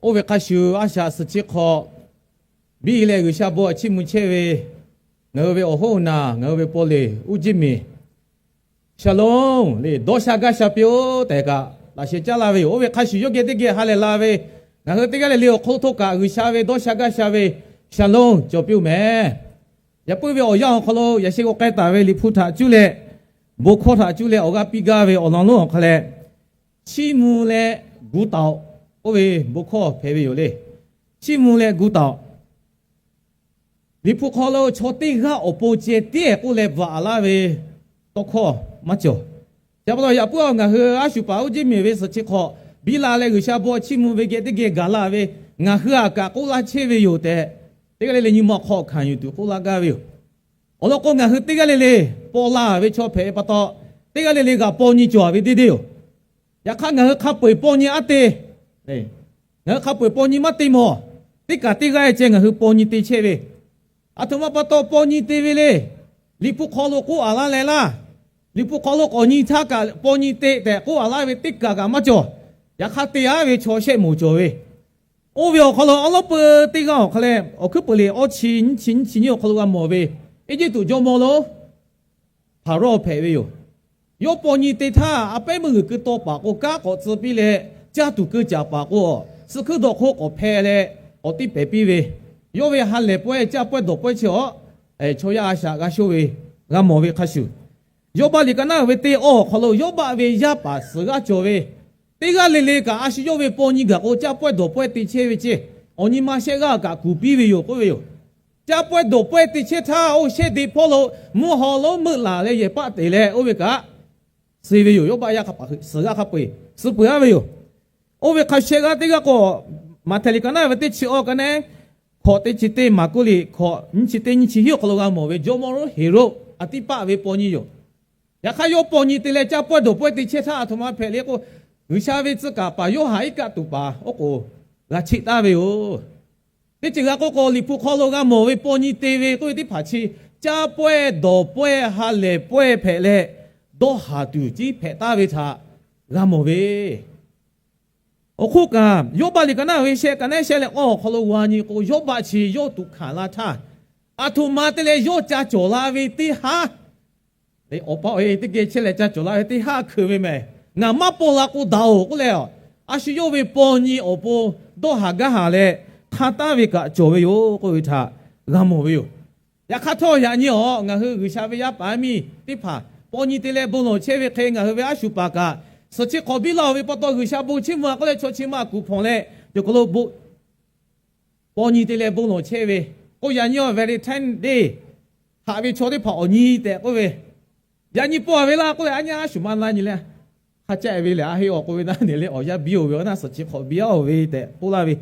Oˇ ve hk'a shuˍ, a shaꞈ suhˍ chi hk'awꞈ biˇ leh G'uiˬsha bon htaꞈ chiˇ mvuh chehˇ ve ngaˬ hui ve awˬ hoˉ awˬ naˬ, ngaˬ hui ve paw leˬ uˉ jeˇ miˬ Shaˍlonˍ le, dawˇ sha gaˇ sha piˇ-oˆ tehꞈ kaꞈ laꞈ sheh caˉ laˇ ve yoˬ. Oˇ ve hk'a shuˍ, yawˇ geh teˇ geh ha lehˬ la ve ngaˬ hui teˇ g'aˇ le le awˬ hk'oˆ htaˇ kaꞈ G'uiˬsha ve dawˇ sha gaˇ sha ve Shaˍlonˍ cawˬ piˇ-oˆ mehˍ. Yaꞈ puiˉ ve awˬ yanˇ awˬ hk'aw lo yaꞈ sheh k'o k'ai taˍ ve Liꞈ hpu htaꞈ cuˇ leh, bon hkawˇ htaꞈ cuˇ leh awˬ g'aˇ piˇ gaˇ ve awˬ lawn lonˉ awˬ hk'a leh, chiˇ mvuh leh gu taˍ-oꞈ. Oˇ ve bon hkawˇ hpehꞈ ve yoˬ le. Chiˇ mvuh leh gu taˍ-oꞈ. Liꞈ hpu hk'aw lo chaw teˇ g'aˇ awˬ pon ceh tiˉ k'oˆ leh bvuhꞈ laˇ ve tawˇ hkawˇ maˇ cawˬ. Chi pa taw yaꞈ puiˉ-aˬ, ngaˬ hui a shu paˍ uˉ jeˇ miˬ ve suhˍ chi hk'awꞈ biˇ la leh G'uiˬsha bon htaꞈ chiˇ mvuh ve geh teˇ geh gaˬ la ve, ngaˬ hui htaꞈ kaꞈ k'oˆ laˇ chehˇ ve yoˬ tehꞈ, teˇ g'aˇ le le nyi ma hk'aw hkanˍ yuˬ tuˬ k'oˆ laˇ gaˇ ve yoˬ. Awˬ lawn k'o, ngaˬ hui teˇ g'aˇ le le paw la ve chaw hpehꞈ ve pa taw, teˇ g'aˇ le le g'aꞈ paw nyi cawˬ ve deˇ deˇ yoˬ. Yaꞈ hk'aˇ, ngaˬ hui hk'a peu-eˬ paw nyi aˉ te, ngaˬ hui hk'a peu-eˬ paw nyi maˇ te mawˬ. Teˇ kaꞈ teˇ g'aˇ ceh ngaˬ hui paw nyi te chehˇ ve, aˬ htoꞈ ma pa taw paw nyi te ve le. Liꞈ hpu hk'aw lo k'oˆ-a laˇ leh laˇ, Liꞈ hpu hk'aw lo k'awꞈ nyi htaˇ kaꞈ paw nyi te tehꞈ k'oˆ-a laˇ ve teˇ kaꞈ kaꞈ maˇ cawˬ. Yaꞈ hk'aˇ, te-a ve chaw shehˆ moˍ cawˬ ve. Oˇ ve awˬ hk'aw lo awˉ lawˉ peu teˇ g'aˇ awˬ hk'a leh, awˬ hkuiˉ peuˬ liꞈ awˇ chi nyiˇ chi nyiˇ chi nyiˇ awˬ hk'aw lo g'a mawˬ ve, Eˇjiˇtuꞈ jawˇmawˇ lonˉ Hpaˍrawˇ hpehꞈ ve yoˬ. Yawˇ paw nyi te htaˇ, a pehˉ meuˇ g'uiˬ keu taw paˍ k'o kanˉ k'awꞈ tcuh piˇ leh, caˇ tuˬ keu caˍ paˍ k'o, suh hkuiˉ dawˬ hk'oˆ k'awꞈ hpeh leh, awˬ tiˉ pehˍ piˇ ve, yawˇ ve ha lehˬ pawehˇ caˇ pawehˇ dawˬ pawehˇ chi awˬ, chaw yaˇ a shaꞈ g'a shoˇ ve, g'a mawˬ ve hk'a shuˍ, Yawˇbaˆ liꞈ ka naˉ ve teˇ awˇ awˬ hk'aw lo Yawˇbaˆ ve yaˇ paˍ suhˍ g'aˇ cawˬ ve, teˇ g'aˇ le le kaꞈ a shu yawˇ ve paw nyi gaˬ k'o caˇ pawehˇ dawˬ pawehˇ te chehˇ ve ceˇ, awˬ nyi ma shehˆ g'aˇ kaꞈ kuˬ piˇ ve yoˬ k'oˆ ve yoˬ. Caˇ pawehˇ dawˬ pawehˇ te chehˇ htaˇ, oˇ shehˆ de hpawˇ lo mvuhˇ haw lonˉ meuˆ laˬ leh yehˬ paˆ teꞈ leh oˇ ve kaꞈ suh ve yoˬ. Yawˇbaˆ yaˇ hk'a paˍ suhˍ g'aˇ hk'a peu-eˬ suh peuˬ-a ve yoˬ. Oˇ ve hk'a shehˆ g'aˇ teˇ g'aˇ k'o, Maꞈhtehˍ liꞈ ka naˉ ve teˇ chi awˇ ka nehˉ hkawꞈ teˇ chi teˇ, Maˍkuˆ liꞈ hkawꞈ nyiˇ chi teˇ nyiˇ chi hiˉ awˬ hk'aw lo g'a mawˬ ve jawˇmawˇ lonˉ Heˍroˆ a tiˉ paˆ ve paw nyi yoˬ. Yaꞈ hk'aˇ, yawˇ paw nyi te leh caˇ pawehˇ dawˬ pawehˇ te chehˇ htaˇ, aˬ htoꞈ ma hpehꞈ le k'o, G'uiˬsha ve tcuh kaˍ paˍ Yoˇhanˬ iˉ kaˆ tuˬ paˍ oˉ k'oˍ g'a cheˆ taˍ ve yoˬ. Teˇ ceuˬ g'a k'oˆ k'o, Liꞈ hpu hk'aw lo g'a mawˬ ve paw nyi te ve k'oˆ ve teˇ hpaˍ chi caˇ pawehˇ dawˬ pawehˇ ha lehˬ pawehˇ hpehꞈ leh, dawˇ haˍ tuˬ tiˉ hpehꞈ taˍ ve htaꞈ g'a mawˬ ve. Awˬ hk'oˆ kaꞈ, Yawˇbaˆ liꞈ ka naˉ ve shehˆ ka nehˉ shehˆ leh awˇ awˬ hk'aw lo g'a nyi k'o, Yawˇbaˆ chi yawˇ tuꞈ hkanˍ la htaˇ, aˬ htoꞈ ma te leh yawˇ ca cawˬ la ve teˇ haˉ, awˬ pa awˬ e teˇ geh chehˇ leh ca cawˬ la ve teˇ haˉ hkeu ve mehˬ. Ngaˬ maˇ paw la k'o daꞈ-oˬ k'oˆ leh, a shu yawˇ ve paw nyi awˬ pon dawˇ haˍ gaˇ haˍ leh hk'a taˍ ve kaꞈ cawˬ ve yoˬ k'oˆ ve htaꞈ g'a mawˬ ve yoˬ. Yaꞈ hk'aˇ htawˇ, yaꞈ nyi awˬ ngaˬ hui G'uiˬsha ve yaˇ paˍ yaˇ miˇ teˇ hpaˍ paw nyi te leh bon lawˬ chehˇ ve hk'e, ngaˬ hui ve a shu paˍ kaꞈ suhˍ chi hk'awꞈ biˇ laˇ-oˬ ve pa taw, G'uiˬsha bon chiˇ mvuh-a k'oˆ leh chaw chi ma kuˬ hpawnˬ leh, cawˬ hk'aw lo paw nyi te leh bon lawˬ chehˇ ve k'o, yaꞈ nyi awˬ Valentine Day haꞈ ve chaw teˇ hpaˍ awˬ nyi tehꞈ k'oˆ ve, yaꞈ nyi paw-a ve laˇ k'oˆ leh, aˉ nyi a shu ma na nyi leh, hk'a caˆ ve lehˬ a heˆ-aˬ k'oˆ ve naˉ ne leh, awˬ yanˇ biˇ-oˬ ve awˬ naˉ suhˍ chi hk'awꞈ biˇ-a-oˬ ve tehꞈ k'oˆ laˇ ve,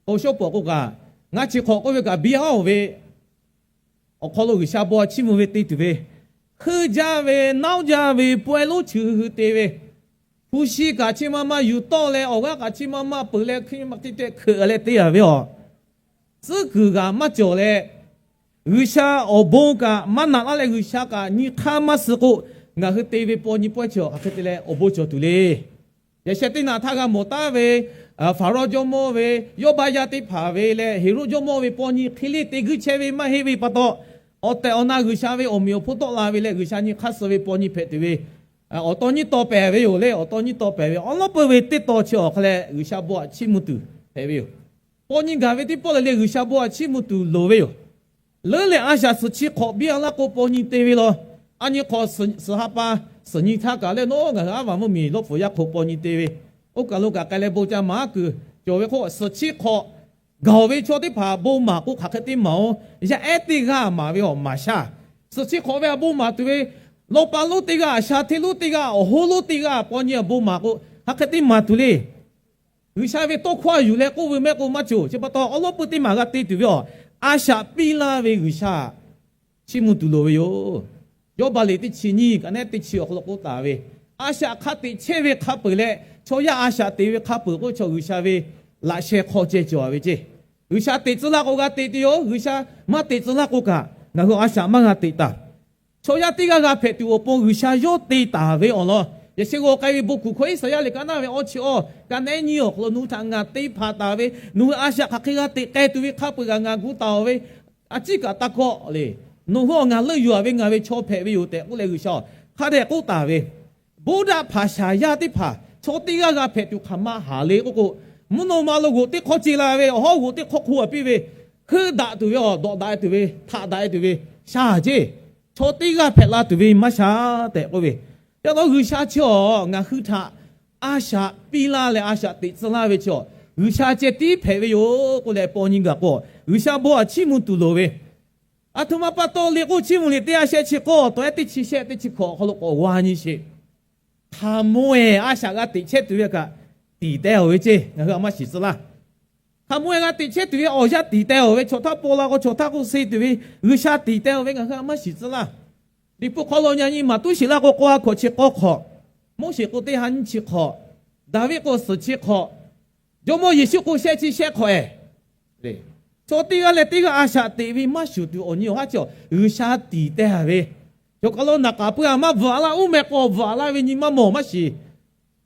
k'o shawˉ pawˍ k'o kaꞈ, ngaˇ chi hk'awꞈ k'oˆ ve kaꞈ biˇ-a-oˬ ve awˬ hk'aw lo G'uiˬsha bon chiˇ mvuh ve te tuˬ ve, heuˆ jaˇ ve, nawˉ jaˇ ve, pawehˇ lonˉ chi hui te ve, hpu shi kaꞈ chi ma ma yuˬ tawˆ leh, awˬ g'aˇ kaꞈ chi ma ma peuˬ leh, hkui ma hk'e te hkeuꞈ leh te-a ve awˬ tcuhˉ kuiˬ g'aꞈ maˇ cawˬ leh, G'uiˬsha awˬ bon kaꞈ maˇ naꞈ laˇ leh, G'uiˬsha kaꞈ nyi hk'aˇ maˇ suh k'o, ngaˬ hui te ve paw nyi pawehˇ chi awˬ hk'aˬ hk'e te leh awˬ bon cawˬ tuˬ le. Yaꞈ sheh teˇ naꞈ htaˇ g'a mawˬ taˉ ve, Hpaˍrawˇ jawˇmawˇ ve, Yawˇbaˆ yaˇ teˇ hpaˍ ve leh Heˍroˆ jawˇmawˇ ve paw nyi hk'e le te guiˇ chehˇ ve maˇ heˆ ve pa taw, awˬ tehˬ awˬ na G'uiˬsha ve awˬ meꞈ awˬ hponˇ tawˆ la ve leh, G'uiˬsha nyi hk'aˇ suh ve paw nyi hpehꞈ tuˬ ve, awˬ taw nyiˇ taw pehˍ ve yoˬ le. Awˬ taw nyiˇ taw pehˍ ve awˬ lawn peuˬ ve teˇ taw chi awˬ hk'a leh G'uiˬsha bon htaꞈ chiˇ mvuh tuˬ hpehꞈ ve yoˬ. Paw nyi gaˬ ve teˇ pawˆ le le G'uiˬsha bon htaꞈ chiˇ mvuh tuˬ loˍ ve yoˬ. Leuˉ lehˬ, a shaꞈ suhˍ chi hk'awꞈ biˇ-a laˇ k'o paw nyi te ve law. A nyi hk'awꞈ suhˍ ha pa suhˍ nyi htaˇ kaꞈ lehˬ, nawˬ ngaˬ hui aˉ vaˬ mvuhˇmiˬ lawˇ hpfuhˍ yaˇ hk'oꞈ paw nyi te ve, oˇ kaˬ lo kaꞈ k'ai leh bon ca maˍ kuiˬ cawˬ ve k'o, suhˍ chi hk'awꞈ gaˬ-oˬ ve chaw teˇ hpaˍ bon maˍ k'o hk'aˬ hk'e te maˍ-oˬ. Yaˇ ehˉ teˇ g'aˇ maˍ ve awˬ maˍ shaˇ. Suhˍ chi hk'awꞈ ve a bon maˍ tuˬ ve, lawˇ pa lonˉ teˇ g'aˇ, shaˍ hteˇ lonˉ teˇ g'aˇ, awˬ hoˉ lonˉ teˇ g'aˇ paw nyi a bon maˍ k'o, hk'aˬ hk'e te maˍ tuˬ le. G'uiˬsha ve tawˇ hkawˇ a yuˬ leh k'oˆ ve mehˆ k'o maˇ cawˬ. Chi pa taw, awˬ lawn peuˬ teˇ maˬ g'a te tuˬ ve awˬ, a shaꞈ piˇ laˇ ve G'uiˬsha chiˇ mvuh tuˬ loˍ ve yoˬ. Yawˇbaˆ liꞈ teˇ chi nyiˇ kaꞈ nehˉ teˇ chi awˬ hk'aw lo k'oˆ taˍ ve, a shaꞈ hk'a teꞈ chehˇ ve hk'a peuˬ leh, chaw yaˇ a shaꞈ teꞈ ve hk'a peuˬ k'o, chaw G'uiˬsha ve laꞈ sheh hk'aw ceh cawˬ-a ve ceˇ. G'uiˬsha teꞈ tcuh laˇ k'o g'a teꞈ tuˬ yoˬ. G'uiˬsha maˇ teꞈ tcuh laˇ k'o kaꞈ, ngaˬ hui a shaꞈ maˇ g'a teꞈ taˍ. Chaw yaˇ teˇ g'aˇ g'a hpehꞈ tuˬ awˬ pon G'uiˬsha yawˇ te taˍ ve awˬ lawn, Yaꞈ sheh g'aw k'ai ve bon kuˬ hkawˇ Iˉsaˍyaˆ lehˬ ka naˇ ve awˇ chi awˇ, ka naˉ nyiˇ awˬ hk'aw lo nawˬ hui htaꞈ ngaˬ te hpanˍ taˍ ve, nawˬ hui a shaꞈ hk'aˬ hk'e g'a teꞈ k'ai tuˬ ve hk'a peu-eˬ kaꞈ ngaˬ gu taˍ-oˬ ve, a ciˉ kaꞈ taˇ kawˆ le. Nawˬ hui awˬ ngaˬ leuˆ yuˬ-a ve ngaˬ ve chaw hpehꞈ ve yoˬ tehꞈ k'oˆ leh G'uiˬsha hk'a dehꞈ k'oˆ taˍ ve, Buddha hpaˍ shaˍ yaˇ teˇ hpaˍ chaw teˇ g'aˇ g'a hpehꞈ tuˬ hk'aˬ ma haˍ le k'oˆ k'o, mvuhˇ naw ma lo g'oꞈ teˇ hk'awˇ ce la ve, awˬ hawˉ g'oꞈ teˇ hk'awˇ hk'oˆ-a piˇ ve, hkeuˆ daꞈ tuˬ ve, awˬ dawꞈ daꞈ-e tuˬ ve, htaꞈ daꞈ-e tuˬ ve shaˍ ceˇ, chaw teˇ g'aˇ hpehꞈ la tuˬ ve maˇ shaˍ tehꞈ k'oˆ ve. Yaꞈ hk'aˇ G'uiˬsha chi awˬ ngaˬ hui htaꞈ a shaꞈ piˇ laˇ leh a shaꞈ teꞈ tcuh laˇ ve chi awˬ, G'uiˬsha ceh tiˉ hpehꞈ ve yoˬ k'oˆ leh paw nyi gaˬ k'o, G'uiˬsha bon htaꞈ chiˇ mvuh tuˬ loˍ ve, aˬ htoꞈ ma pa taw le k'oˆ, chiˇ mvuh liꞈ teˇ ha shehˆ chi k'awˇ tawˇ ehˉ teˇ chi shehˆ teˇ chi hkawꞈ awˬ hk'aw lo k'awꞈ g'a nyi sheˍ. Hk'aˬ mawˇ-eˬ a shaꞈ g'a teꞈ chehˇ tuˬ ve kaꞈ tiˍ teh-oˬ ve ceˇ, ngaˬ hui a maˇ shiˍ tcuh laˇ. Hk'aˬ mawˇ-eˬ g'a teꞈ chehˇ tuˬ ve awˬ yanˇ tiˍ teh-oˬ ve, chaw htaˇ paw la k'o chaw htaˇ k'oˆ se tuˬ ve, G'uiˬsha tiˍ teh-oˬ ve ngaˬ hui a maˇ shiˍ tcuh laˇ. Liꞈ hpu hk'aw lo nyi nyi maˍ tuˉ shiˍ laˇ k'o, k'awˇ ha hkawꞈ chi k'awˇ hk'awꞈ, Moˉseˍ k'o teˇ ha nyiˇ chi hk'awꞈ, Daˍviˆ k'o suhˍ chi hk'awꞈ, Jawˇmawˇ Yeˍsuˆ k'o shehˆ chi shehˆ hk'awꞈ-eˬ. Chaw teˇ g'aˇ leh teˇ g'aˇ a shaꞈ teꞈ ve maˇ shuˍ tuˬ awˬ nyi awˬ haˉ chi awˬ G'uiˬsha tiˍ teh-a ve, chaw hk'aw lo naˍ k'aˍ pui-a maˇ bvuhꞈ-a laˇ, uˉ meh k'awꞈ bvuhꞈ-a laˇ ve nyi maˇ mawˬ maˇ shiˍ.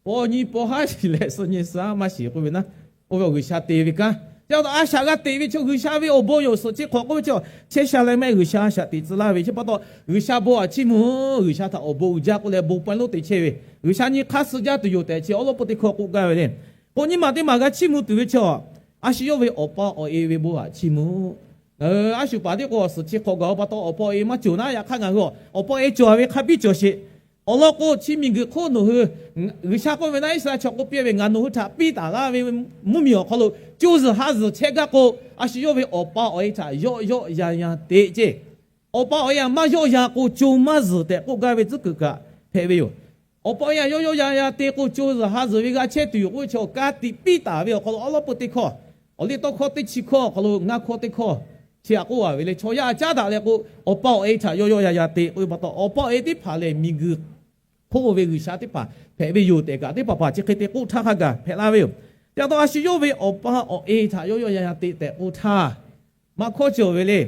Paw nyi paw haˉ shiˍ leh suh nyi suh maˇ shiˍ k'oˆ ve naˉ, oˇ ve awˬ G'uiˬsha te ve kanˉ. Chi pa taw a shaꞈ g'a teꞈ ve chi G'uiˬsha ve awˬ bon yoˬ. Suhˍ chi hk'awꞈ k'oˆ ve chi, chehˇ sha leh mehˆ G'uiˬsha a shaꞈ teꞈ tcuh laˇ ve chi pa taw, G'uiˬsha bon htaꞈ chiˇ mvuh, G'uiˬsha htaꞈ awˬ bon uiˍ jaˇ k'oˆ leh bon paw lonˉ te chehˇ ve, G'uiˬsha nyi hk'aˇ suh jaˇ tuˬ yoˬ tehꞈ chi awˉ lawˉ peuˇ teˇ hkawˇ k'oˆ gaˇ ve le. K'o nyi ma teˇ ma g'a chiˇ mvuh tuˬ ve chi, a shu yawˇ ve awˬ pa awˬ e ve bon htaꞈ chiˇ mvuh. Ngaˬ hui a shu paˍ teˇ k'o awˬ suhˍ chi hk'awꞈ gaˬ-oˬ pa taw awˬ pa awˬ e maˇ cawˬ naˉ, yaꞈ hk'aˇ ngaˬ hui awˬ pa awˬ e cawˬ ve hk'a biˇ cawˬ sheˍ. Awˬ lawn k'o, chi miˬguiˬ hk'oˆ nawˬ hui, G'uiˬsha k'oˆ ve naˉ, Iˉsaˍreˍlaˆ chaw k'oˆ piˇ ve, ngaˬ nawˬ hui htaꞈ piˇ taˍ laˇ ve mvuhˇmiˬ awˬ hk'aw lo co zuhˬ ha zuhˬ chehˇ gaˇ k'o, a shu yawˇ ve awˬ pa awˬ e htaꞈ yawˆ yawˆ yan yan teꞈ ceˇ. Awˬ pa awˬ e htaꞈ maˇ yawˆ yan k'o, co maˇ zuhˬ tehꞈ k'oˆ gaˇ ve tcuhˉ kuiˬ kaꞈ hpehꞈ ve yoˬ. Awˬ pa awˬ e htaꞈ yawˆ yawˆ yan yan te k'o, co zuhˬ ha zuhˬ ve g'a chehˇ tuˬ yoˬ k'oˆ ve chi awˬ ka tiꞈ piˇ taˍ ve awˬ hk'aw lo awˉ lawˉ peuˇ teˇ hkawˇ, awˬ liˇ tawˇ hkawˇ teˇ chi hkawˇ awˬ hk'aw lo ngaˇ hkawˇ teˇ hkawˇ chi htaꞈ k'oˆ-a ve le. Chaw yaˇ caˉ daꞈ leh k'o, awˬ pa awˬ e htaꞈ yawˆ yawˆ yan yan te k'oˆ ve pa taw, awˬ pa awˬ e teˇ hpaˍ lehˬ miˬguiˬ hk'oˆ ve G'uiˬsha teˇ hpaˍ hpehꞈ ve yoˬ tehꞈ kaꞈ, teˇ hpaˍ hpaˍ chi hk'e te k'oˆ htaˇ hk'a gaˬ hpehꞈ la ve yoˬ. Chi pa taw a shu yawˇ ve awˬ pa awˬ e htaꞈ yawˆ yawˆ yan yan te tehꞈ k'oˆ htaˇ, maˇ hkawˇ cawˬ ve le.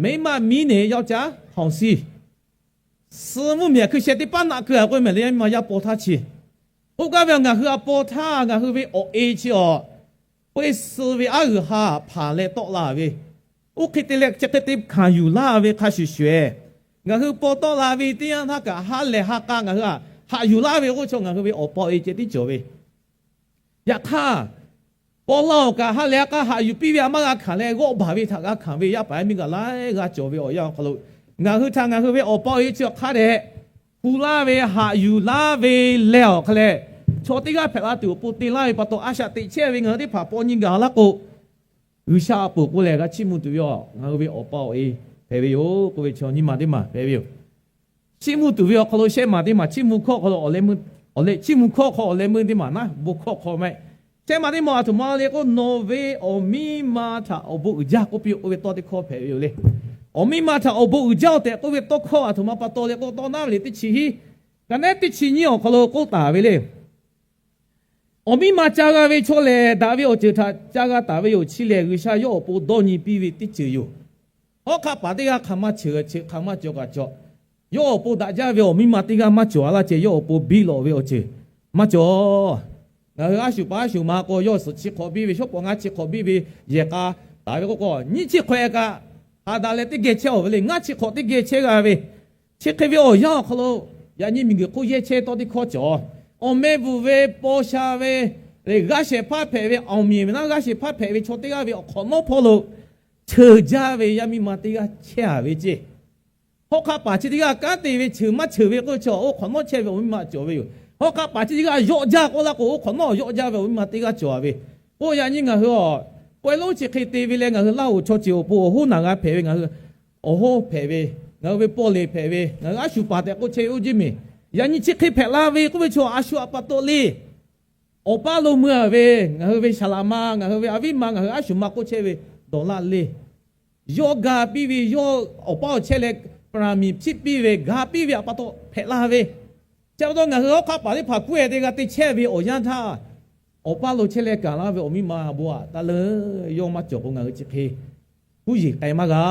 မိန်းမမင်းနှင့် ယောက်ျား ဟောင်စီ. Suh mvuhˇmiˬ hkui sheh teˇ paˉ naˆ keu-a k'oˆ mehˍ le, yaˇ miˇ ma yaˇ paw htaˇ chi. K'oˆ gaˇ ve, ngaˬ hui a paw htaˇ ngaˬ hui ve awˬ e chi awˬ, k'oˆ-e suh ve aˉ g'uiˬ ha hpanˍ leh tawˆ la ve, oˇ hk'e te leh chi hk'e te hkanˍ yuˬ laˇ ve hk'a shuˍ shuˍ-eˬ, ngaˬ hui paw tawˆ la ve teˇ yanˇ htaˇ kaꞈ ha lehˬ ha k'a ngaˬ hui htaꞈ haꞈ yuˬ laˇ ve k'oˆ ve chi ngaˬ hui ve awˬ pa awˬ e ceh tiˉ cawˬ ve. Yaꞈ hk'aˇ, paw laˇ-oˬ kaꞈ ha lehˬ ha k'a haꞈ yuˬ piˇ ve a maˇ g'a hkanˍ leh, g'awˆ baˬ ve htaꞈ g'a hkanˍ ve yaˇ paˍ yaˇ miˇ gaˬ laiˉ g'a cawˬ ve awˬ yanˇ awˬ hk'aw lo, ngaˬ hui htaꞈ ngaˬ hui ve awˬ pa awˬ e chi awˬ hk'a dehꞈ pu laˇ ve, haꞈ yuˬ laˇ ve leh awˬ hk'a lehˬ, chaw teˇ g'aˇ hpehꞈ la tuˬ awˬ pon te laˇ ve pa taw, a shaꞈ teꞈ chehˇ ve ngaˬ hui teˇ hpaˍ paw nyi gaˬ laˇ k'o, G'uiˬsha a poˍ k'o lehˬ g'a chiˇ mvuh tuˬ ve a, ngaˬ hui ve awˬ pa awˬ e hpehꞈ ve yoˬ k'oˆ ve chaw nyi ma teˇ maˬ hpehꞈ ve yoˬ. Chiˇ mvuh tuˬ ve awˬ hk'aw lo shehˆ maˬ teˇ maˬ chiˇ mvuh hkawˇ hk'aw lo awˬ leh meuˇ, awˬ leh chiˇ mvuh hkawˇ hk'aw awˬ leh meuˇ teˇ maˬ naˉ, bon hkawˇ hk'aw maˇ heˆ. Shehˆ maˬ teˇ maˬ a htoꞈ ma le k'o, nawˬ ve awˬ miˇ ma htaꞈ awˬ bon uiˍ jaˇ k'oˆ piˇ-oˬ k'oˆ ve tawˇ teˇ hkawˇ hpehꞈ ve yoˬ le. Awˬ miˇ ma htaꞈ awˬ bon uiˍ jaˇ-oˬ tehꞈ k'oˆ ve tawˇ hkawˇ a htoꞈ ma pa taw le k'o, tawˇ naˉ ve le teˇ chi hiˉ, ka naˉ teˇ chi nyiˇ awˬ hk'aw lo k'oˆ taˍ ve le. Awˬ miˇ ma ca g'a ve chaw lehˬ, daꞈ ve awˬ ceuˬ htaꞈ ca g'a taˍ ve yoˬ. Chi lehˬ, G'uiˬsha yawˇ awˬ pon dawˇ nyi piˇ ve teˇ ceuˬ yoˬ. Hawˉ hk'aˆ paˍ teˇ g'aˇ hk'aˬ maˇ ceuˬ, ceuˬ hk'aˬ maˇ cawˬ kaꞈ cawˬ, yawˇ awˬ pon daꞈ jaˇ ve awˬ miˇ ma teˇ g'aˇ maˇ cawˬ-a laˇ ceh, yawˇ awˬ pon biˇ lawꞈ ve awˬ ceuˬ maˇ cawˬ. Ngaˬ hui a shu paˍ a shu ma k'o, yawˇ suhˍ chi hk'awꞈ biˇ ve, shawˉ pawˍ ngaˇ chi hk'awꞈ biˇ ve, yehˬ k'a taˍ ve k'oˆ k'o, nyiˇ chi hk'awꞈ-e kaꞈ, haꞈ daꞈ leh teˇ geh chehˇ-oˬ ve le. Ngaˇ chi hk'awꞈ teˇ geh chehˇ g'a ve, chi hk'e ve awˬ yanˇ awˬ hk'aw lo, yaꞈ nyi miˬguiˬ hk'oˆ yehˇ chehˇ tawˇ teˇ hkawˇ cawˬ. Awˬ meh bvuhꞈ ve, paw sha ve, g'aˇ shehˍ hpaˇ hpehꞈ ve, awˬ miˬ ve naˉ g'aˇ shehˍ hpaˇ hpehꞈ ve chaw teˇ g'aˇ ve awˬ hk'awꞈ nawˉ hpawˇ lo cheuˬ jaˇ ve yaˇ miˇ ma teˇ g'aˇ chehˇ-a ve ceˇ. Hawˉ hk'aˆ paˍ chi teˇ g'aˇ kanˉ te ve cheuˬ maˇ cheuˬ ve k'oˆ ve chi, oˇ hk'awꞈ nawˉ chehˇ ve awˬ miˇ ma cawˬ ve yoˬ. Hawˉ hk'aˆ paˍ chi teˇ g'aˇ yawˆ jaˇ k'oˆ laˇ k'o, oˇ hk'awꞈ nawˉ yawˆ jaˇ ve awˬ miˇ ma teˇ g'aˇ cawˬ-a ve. K'oˆ yaꞈ nyi ngaˬ hui a, pawehˇ lonˉ chi hk'e te ve leh, ngaˬ hui Laˇ hoꞈ chaw ceuˬ awˬ pon awˬ hoˉ naˬ g'a hpehꞈ ve, ngaˬ hui awˬ hoˉ hpehꞈ ve, ngaˬ hui ve pawˇ lehˬ hpehꞈ ve, ngaˬ hui a shu paˍ tehꞈ k'oˆ chehˇ ve oˇ jeˇ miˬ, yaꞈ nyi chi hk'e hpehꞈ la ve k'oˆ ve chi, a shu htaꞈ pa taw le. Awˬ paˇ lo mui-a ve, ngaˬ hui ve saˍ laꞈ ma, ngaˬ hui ve a viˉ ma, ngaˬ hui a shu ma k'oˆ chehˇ ve dawˬ laˇ le. Yawˇ ga piˇ ve, yawˇ awˬ paˇ awˬ chehˇ leh, paˍ raˍ miˬ chiˇ piˇ ve, ga piˇ ve htaꞈ pa taw hpehꞈ la ve. Chi pa taw ngaˬ hui hawˉ hk'aˆ paˍ teˇ hpaˍ hkuˇ-e te g'a te chehˇ ve awˬ yanˇ htaˇ, awˬ paˇ lo chehˇ leh kanˬ laˇ ve awˬ miˇ ma bon htaꞈ taˇ leuˉ. Yawˇ maˇ cawˬ k'o, ngaˬ hui chi hk'e huˉ yeˬ k'ai maˇ g'a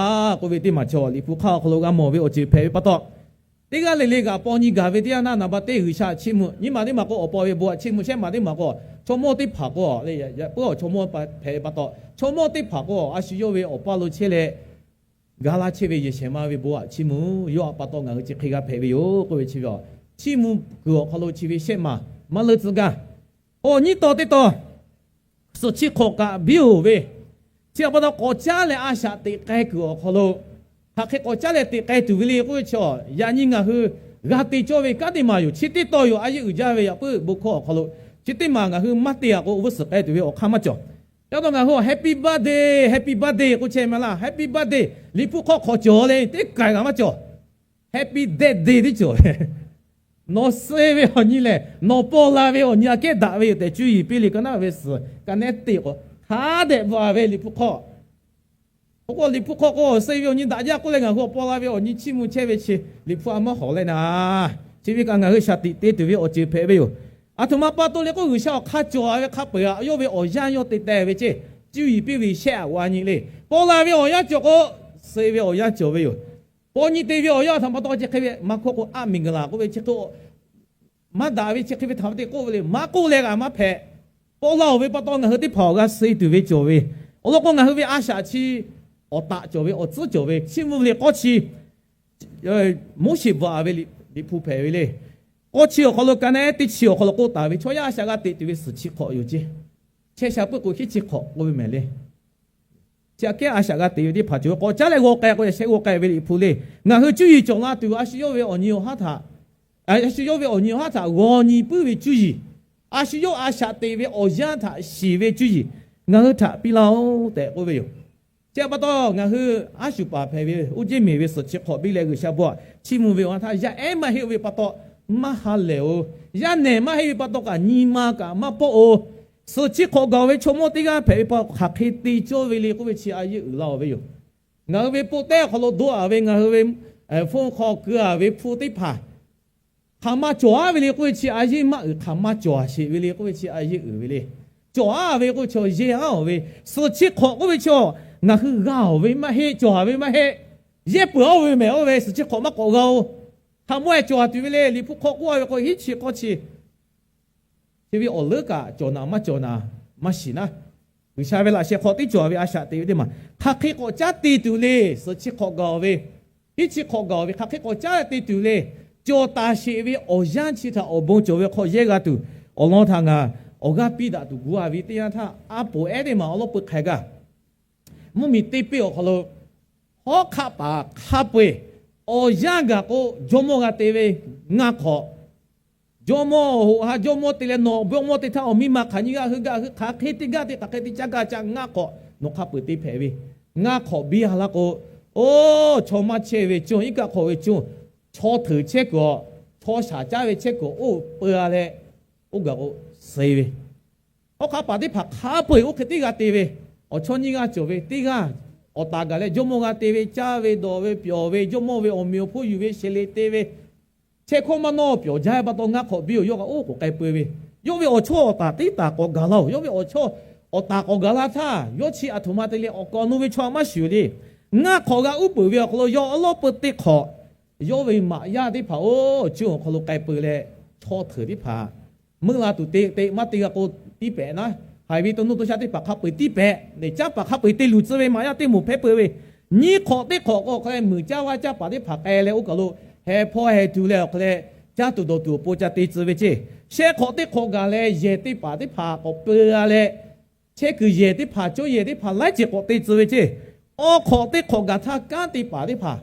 k'oˆ ve teˇ maˬ chaw Liꞈ hpu hk'aˇ awˬ hk'aw lo g'a mawˬ ve awˬ ceuˬ hpehꞈ ve pa taw, Teˇ g'aˇ le le kaꞈ paw nyi gaˬ ve teˇ yanˇ naˇ, naˍ baˆ teˇ G'uiˬsha htaꞈ chiˇ mvuh. Nyi ma teˇ maˬ k'o awˬ pa ve bon htaꞈ chiˇ mvuh, shehˆ ma teˇ maˬ k'o chaw mawˇ teˇ hpaˍ k'o, leh yaꞈ puiˉ awˬ chaw mawˇ hpehꞈ ve pa taw, chaw mawˇ teˇ hpaˍ k'o a shu yawˇ ve awˬ paˇ lo chehˇ leh, ga laˇ chehˇ ve yehˬ shehˍ ma ve bon htaꞈ chiˇ mvuh. Yawˇ htaꞈ pa taw ngaˬ hui chi hk'e g'a hpehꞈ ve yoˬ k'oˆ ve chi ve, chiˇ mvuh kuiˬ awˬ hk'aw lo chi ve shehˆ ma maˇ leuˆ tcuh gaˇ. Awˬ nyiˇ taw teˇ taw, suhˍ chi hk'awꞈ kaꞈ biˇ oˬ ve, chi htaꞈ pa taw k'awꞈ caˉ leh a shaꞈ teꞈ k'ai kuiˬ awˬ hk'aw lo, hk'aˬ hk'e k'awꞈ caˉ leh teꞈ k'ai tuˬ ve le k'oˆ ve chi, yaꞈ nyi ngaˬ hui g'a te cawˇ ve kanˉ teˇ maˬ yoˬ. Chi teˇ taw yoˬ, a yeˇ uiˍ jaˇ ve yaꞈ puiˉ bon hkawˇ awˬ hk'aw lo, chi teˇ maˬ ngaˬ hui maˇ te a k'o, awˬ vuiˇ suhˍ k'ai tuˬ ve awˬ hk'aˇ maˇ cawˬ. Ca taw ngaˬ hui Happy birthday, Happy birthday k'oˆ chehˇ ma laˇ. Happy birthday Liꞈ hpu hk'aw hk'awꞈ cawˬ le, teˇ kaˬ kaꞈ maˇ cawˬ. Happy death day teˇ cawˬ. Nawˬ suh ve awˬ nyi lehˬ, nawˬ paw la ve awˬ nyi aꞈ kehˉ daꞈ ve yoˬ tehꞈ cuˇ yiˍ piˇ le. Ka naˉ ve suhˍ ka nehˉ te k'o, hk'a dehꞈ bvuhꞈ ve Liꞈ hpu hk'aw. K'o k'o Liꞈ hpu hk'aw k'o, suh ve awˬ nyi daꞈ jaˇ k'oˆ leh ngaˬ hui awˬ paw la ve awˬ nyi chiˇ mvuh chehˇ ve chi, Liꞈ hpu a maˇ hawˍ leh naˍ, chi ve kaꞈ ngaˬ hui shaˍ tiꞈ te tuˬ ve awˬ ceuˬ hpehꞈ ve yoˬ. Aˬ htoꞈ ma pa taw le k'o, G'uiˬsha awˬ hk'aˇ cawˬ ve hk'a peu-eˬ htaꞈ yawˇ ve awˬ yanˇ yawˇ te teh ve ceˇ, cuˇ yiˍ piˇ ve shehˆ aꞈ g'a nyi le. Paw la ve awˬ yanˇ cawˬ k'o, suh ve awˬ yanˇ cawˬ ve yoˬ. Paw nyi te ve awˬ yanˇ htaꞈ pa taw chi hk'e ve maˇ hkawˇ k'o, aˉ miˬ guiˬ laˬ k'oˆ ve chi hk'e maˇ daꞈ ve chi hk'e ve htaꞈ pa te k'oˆ ve le. Maˇ k'oˆ leh kaꞈ maˇ hpehꞈ. Paw la-oˬ ve pa taw ngaˬ hui teˇ hpaˍ awˬ g'a suh tuˬ ve cawˬ ve. Awˬ lawn k'o, ngaˬ hui ve a shaꞈ chi awˬ taꞈ cawˬ ve, awˬ tcuhˉ cawˬ ve, chiˇ mvuh ve le. K'awˇ chi Moˉseˍ bvuhꞈ ve Liꞈ hpu hpehꞈ ve le. K'awˇ chi awˬ hk'aw lo ka nehˉ teˇ chi awˬ hk'aw lo k'oˆ taˍ ve, chaw yaˇ a shaꞈ g'a teꞈ tuˬ ve suhˍ chi hk'awꞈ yoˬ ceˇ. Chehˇ sha puiˉ k'o hiˉ chi hk'awꞈ k'oˆ ve mehˍ le. Chi aꞈ kehˉ a shaꞈ g'a teꞈ ve teˇ hpaˍ cawˬ ve k'awꞈ caˉ leh g'aw k'ai k'o, yaꞈ sheh g'aw k'ai ve Liꞈ hpu le. Ngaˬ hui cuˇ yiˍ cawˬ la tuˬ, a shu yawˇ ve awˬ nyi awˬ haˉ htaꞈ, a shu yawˇ ve awˬ nyi awˬ haˉ htaꞈ g'aw nyi puiˉ ve cuˇ yiˍ, a shu yawˇ a shaꞈ teꞈ ve awˬ yanˇ htaꞈ shiˍ ve cuˇ yiˍ ngaˬ hui htaꞈ piˇ laˇ-oˆ tehꞈ k'oˆ ve yoˬ. Chi pa taw ngaˬ hui aˉ shuˍ paˍ hpehꞈ ve, oˇ jeˇ meˍ ve suhˍ chi hk'awꞈ biˇ leh G'uiˬsha bon htaꞈ chiˇ mvuh ve awˬ ha htaˇ, yaˇ ehˉ maˇ heˆ ve pa taw maˇ ha lehˬ-oˬ. Yaˇ nehˬ maˇ heˆ ve pa taw kaꞈ nyi ma kaꞈ maˇ pawˆ-oˬ. Suhˍ chi hk'awꞈ gaˬ-oˬ ve chaw mawˇ teˇ g'aˇ hpehꞈ ve pa taw hk'aˬ hk'e te cawˇ ve le k'oˆ ve chi a yeˇ uiˍ la-oˬ ve yoˬ. Ngaˬ hui ve pon tehˉ awˬ hk'aw lo doˆ-a ve, ngaˬ hui ve hpu hk'aw keu-a ve hpu teˇ hpaˍ hk'aˬ ma cawˬ-a ve le k'oˆ ve chi a yeˇ maˇ uiˍ, hk'aˬ ma cawˬ-a sheˍ ve le k'oˆ ve chi a yeˇ uiˍ ve le. Cawˬ-a ve k'oˆ ve chi yeˇ-a-oˬ ve, suhˍ chi hk'awꞈ k'oˆ ve chi ngaˬ hui g'a-oˬ ve maˇ heˆ, cawˬ-a ve maˇ heˆ. Yehˇ peuˬ-a ve mehˍ-oˬ ve, suhˍ chi hk'awꞈ maˇ k'awꞈ g'a-oˬ. Hk'aˬ ma-e cawˬ-a tuˬ ve le. Liꞈ hpu hk'aw k'oˆ-a ve k'o, hiˉ chi k'awˇ chi chi ve awˬ leuˉ kaꞈ cawˬ naˍ maˇ cawˬ naˍ maˇ shiˍ naˉ. G'uiˬsha ve laꞈ sheh hk'aw tiˉ cawˬ ve a shaꞈ teꞈ ve teˇ maˬ hk'aˬ hk'e k'awꞈ caˉ te tuˬ le. Suhˍ chi hk'awꞈ gaˬ-oˬ ve, hiˉ chi hk'awꞈ gaˬ-oˬ ve hk'aˬ hk'e k'awꞈ caˉ te tuˬ le. Cawˬ taˍ sheˍ ve awˬ yanˇ chi htaꞈ awˬ bon cawˬ ve hk'aw yehˇ g'a tuˬ, awˬ lawn htaꞈ ngaˬ awˬ g'aˇ piˇ daꞈ tuˬ gu-a ve teˇ yanˇ htaˇ, a poˍ ehˉ teˇ maˬ awˬ lawn peu hk'aiˬ gaˇ. Mvuhˇmiˬ teˇ peˆ awˬ hk'aw lo hawˉ hk'aˆ paˍ hk'a peu-eˬ awˬ yanˇ gaˬ k'o, jawˇmawˇ g'a te ve ngaˇ hk'awꞈ. Jawˇmawˇ hoꞈ ha jawˇmawˇ te leh nawˬ jawˇmawˇ te htaˇ awˬ miˇ ma hk'aˬ nyi g'aˇ hui gaˇ hui hk'aˬ hk'e teˇ gaˇ te hk'aˬ hk'e te caˇ gaˇ caˇ ngaˇ hk'awꞈ nawˬ hk'a peu-eˬ te hpehꞈ ve. Ngaˇ hk'awꞈ biˇ-a laˇ k'o, oˇ chaw maˇ chehˇ ve conˇ, iˉ kaˆ hk'awꞈ ve conˇ, chaw hteuꞈ chehˇ kuiˬ-a, chaw shaˍ caˉ ve chehˇ kuiˬ-a, oˇ peu-a leh oˇ gaˬ k'o suh ve. Hawˉ hk'aˆ paˍ teˇ hpaˍ hk'a peu-eˬ oˇ hk'e teˇ g'aˇ te ve, awˬ chawˇ nyiˇ g'aˇ cawˬ ve teˇ g'aˇ, awˬ taˍ gaˬ leh jawˇmawˇ g'a te ve, caˇ ve dawˬ ve pyawˬ ve, jawˇmawˇ ve awˬ meꞈ awˬ hponˇ yuˬ ve sheˍ le te ve, chehˇ hkawˇ maˇ nawˇ pyawˬ jaˇ ve pa taw ngaˇ hk'awꞈ biˇ-oˬ. Yawˇ kaꞈ oˇ k'awꞈ k'ai peu ve, yawˇ ve awˬ chawˇ awˬ taˍ teˇ taˍ k'awꞈ gaˬ laˇ-oˬ. Yawˇ ve awˬ chawˇ awˬ taˍ k'awꞈ gaˬ la htaˇ, yawˇ chi aˬ htoꞈ ma te leh awˬ kaˍ awˬ nu ve chaw maˇ shuˍ le. Ngaˇ hk'awꞈ g'a uˉ peunˍ ve awˬ hk'aw lo yawˇ awˉ lawˉ peu teˇ hk'awꞈ yawˇ ve maꞈ yaˇ teˇ hpaˍ oˇ conˇ awˬ hk'aw lo k'ai peu leh, chaw hteuꞈ teˇ hpaˍ meuˇ la tuˬ te te maˇ te g'a k'o, tiˇ pehꞈ naˉ, haiˬ ve to nuˇ to shaˆ teˇ hpaˍ hk'a peu-eˬ tiˇ pehꞈ, neˬ caˉ paˍ hk'a peu-eˬ te luˬ tcuh ve maꞈ yaˇ teˇ moˍ hpehˇ peu ve, nyiˇ hk'awꞈ teˇ hk'awꞈ k'o hk'a leh muiˬ caˇ vaˇ caˇ paˍ teˇ hpaˍ k'ai leh oˇ kaˬ lo heh hpawˇ heh tuˬ leh awˬ hk'a leh caˇ tuˬ dawˬ tuˬ awˬ pon ca te tcuh ve ceˇ. Shehˆ hk'awꞈ teˇ hk'awꞈ gaˬ leh yehˬ teˇ paˍ teˇ hpaˍ k'awꞈ peu-a leh, chehˇ kuiˬ yehˬ teˇ hpaˍ cawˇ yehˬ teˇ hpaˍ laiˉ ceuˬ k'awꞈ te tcuh ve ceˇ. Awˬ hk'awꞈ teˇ hk'awꞈ gaˬ htaˇ kanˉ te paˍ teˇ hpaˍ,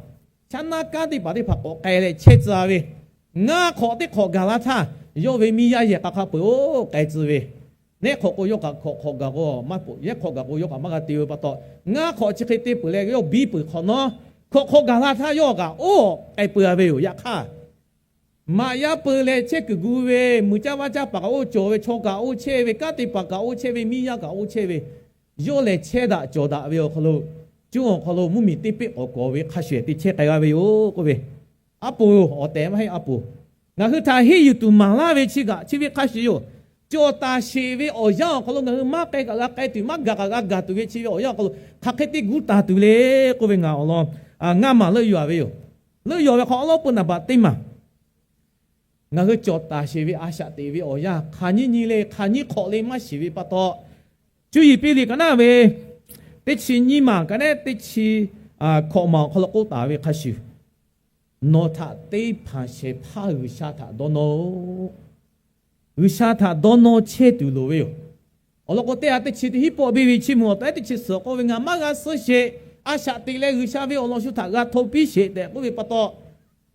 shaˉ naˉ kanˉ teˇ paˍ teˇ hpaˍ k'awꞈ k'ai leh chehˇ tcuh ve. Ngaˇ hk'awꞈ teˇ hk'awꞈ gaˬ la htaˇ, yawˇ ve miˇ yaˇ yehˬ k'a hk'a peu-eˬ oˇ k'ai tcuh ve. Nehˉ hk'awꞈ k'o yawˇ kaꞈ hk'awꞈ hk'awꞈ gaˬ k'o maˇ poꞈ, yehˉ hk'awꞈ gaˬ k'o yawˇ kaꞈ maˇ g'a te ve pa taw, ngaˇ hk'awꞈ chi hk'e te peuˬ leh yawˇ biˇ peuˬ hk'awꞈ nawˉ, hk'awꞈ hk'awꞈ gaˬ la htaˇ yawˇ kaꞈ oˇ k'ai peu-a ve yoˬ. Yaꞈ hk'aˇ maꞈ yaˇ peu leh chehˇ kuiˬ gu ve, muiˬ caˇ vaˇ caˇ paˍ kaꞈ oˇ cawˬ ve, chaw kaꞈ oˇ chehˇ ve, kanˉ te paˍ kaꞈ oˇ chehˇ ve, miˇ yaˇ kaꞈ oˇ chehˇ ve, yawˇ lehˬ chehˇ daꞈ cawˬ daꞈ ve awˬ hk'aw lo, conˇ awˬ hk'aw lo mvuhˇmiˬ teˇ peˆ k'awꞈ kawˬ ve hk'a shuˍ ehˍ te chehˇ k'ai g'a ve yoˬ k'oˆ ve. Aˉ poˍ, awˬ tehˬ maˇ heˆ, aˉ poˍ. Ngaˬ hui htaꞈ henˇ yuˬ tuˬ maˍ laˇ ve chi kaꞈ chi ve hk'a shuˍ yoˬ. Cawˬ taˍ sheˍ ve awˬ yanˇ awˬ hk'aw lo ngaˬ hui maˇ k'ai kaꞈ g'a k'ai tuˬ, maˇ gaˬ kaꞈ g'a gaˬ tuˬ ve chi ve awˬ yanˇ awˬ hk'aw lo hk'aˬ hk'e te gu taˍ tuˬ le k'oˆ ve ngaˬ awˬ lawn ngaˇ maˬ leuˆ yuˬ-a ve yoˬ. Leuˆ yawˬ ve hk'aw awˉ lawˉ peuˇ naˍ baꞈ teˇ maˬ, ngaˬ hui cawˬ taˍ sheˍ ve a shaꞈ teꞈ ve awˬ yanˇ hk'aˬ nyiˇ nyi le, hk'aˬ nyiˇ hk'awꞈ le maˇ shiˍ ve pa taw, cuˇ yiˍ piˇ liꞈ ka naˉ ve teˇ chi nyiˇ maˬ ka nehˉ teˇ chi hkawꞈ maˬ awˬ hk'aw lo k'oˆ taˍ ve hk'a shuˍ, nawˬ htaꞈ te hpanˍ shehˍ hpaˇ G'uiˬsha htaꞈ dawˇ nawˇ-oˆ. G'uiˬsha htaꞈ dawˇ nawˇ chehˇ tuˬ loˍ ve yoˬ. Awˬ lawn k'o, teˇ ha teˇ chi teˇ hinˉ pawˆ biˇ ve Chiˇ mvuh awˬ tehˉ teˇ chi suhˍ k'oˆ ve, Ngaˬ maˇ g'a suh sheˍ, a shaꞈ teꞈ leh G'uiˬsha ve awˬ lawn shu htaꞈ g'a hto piˇ sheˍ tehꞈ k'oˆ ve pa taw,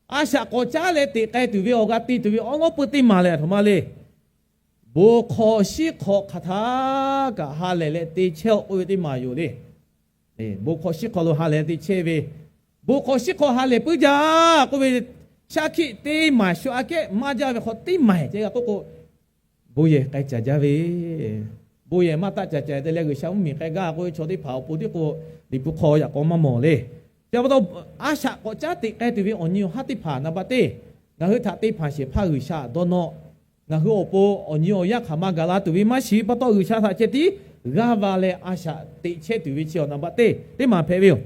a shaꞈ k'awꞈ caˉ leh teꞈ k'ai tuˬ ve awˬ g'a te tuˬ ve awˉ lawˉ peuˇ teˇ maˬ lehˬ, a htoꞈ ma le. Bon hk'aw shiˉ hk'aw hk'aˬ htaˇ kaꞈ ha lehˬ leh te chehˇ-oˆ k'oˆ ve teˇ maˬ yoˬ le. Bon hk'aw shiˉ hk'aw lo ha lehˬ te chehˇ ve, bon hk'aw shiˉ hk'aw ha lehˬ puiˉ jaˇ k'oˆ ve, shaˉ hkiˆ teˇ maˬ shu aꞈ kehˉ maˇ jaˇ ve hk'aw teˇ maˬ ceh g'a k'oˆ k'o, bon yehˬ k'ai caˍ jaˇ ve, bon yehˬ maˇ taˆ caˍ caˍ te leh G'uiˬsha mvuhˇmiˬ k'ai gaˇ k'oˆ ve chaw teˇ hpaˍ awˬ pon tiˉ k'o, Liꞈ hpu hk'aw yaꞈ k'aw maˇ mawˬ le. Chi pa taw, a shaꞈ k'awꞈ caˉ teꞈ k'ai tuˬ ve awˬ nyi awˬ haˉ teˇ hpaˍ naˍ baꞈ teˇ, ngaˬ hui htaꞈ te hpanˍ shehˍ hpaˇ G'uiˬsha dawˇ nawˇ. Ngaˬ hui awˬ pon awˬ nyi awˬ yaˇ hk'aˬ ma gaˬ la tuˬ ve maˇ shiˍ pa taw, G'uiˬsha htaꞈ ceh tiˉ g'aˇ va leh a shaꞈ teꞈ chehˇ tuˬ ve chi awˬ naˍ baꞈ teˇ teˇ maˬ hpehꞈ ve yoˬ.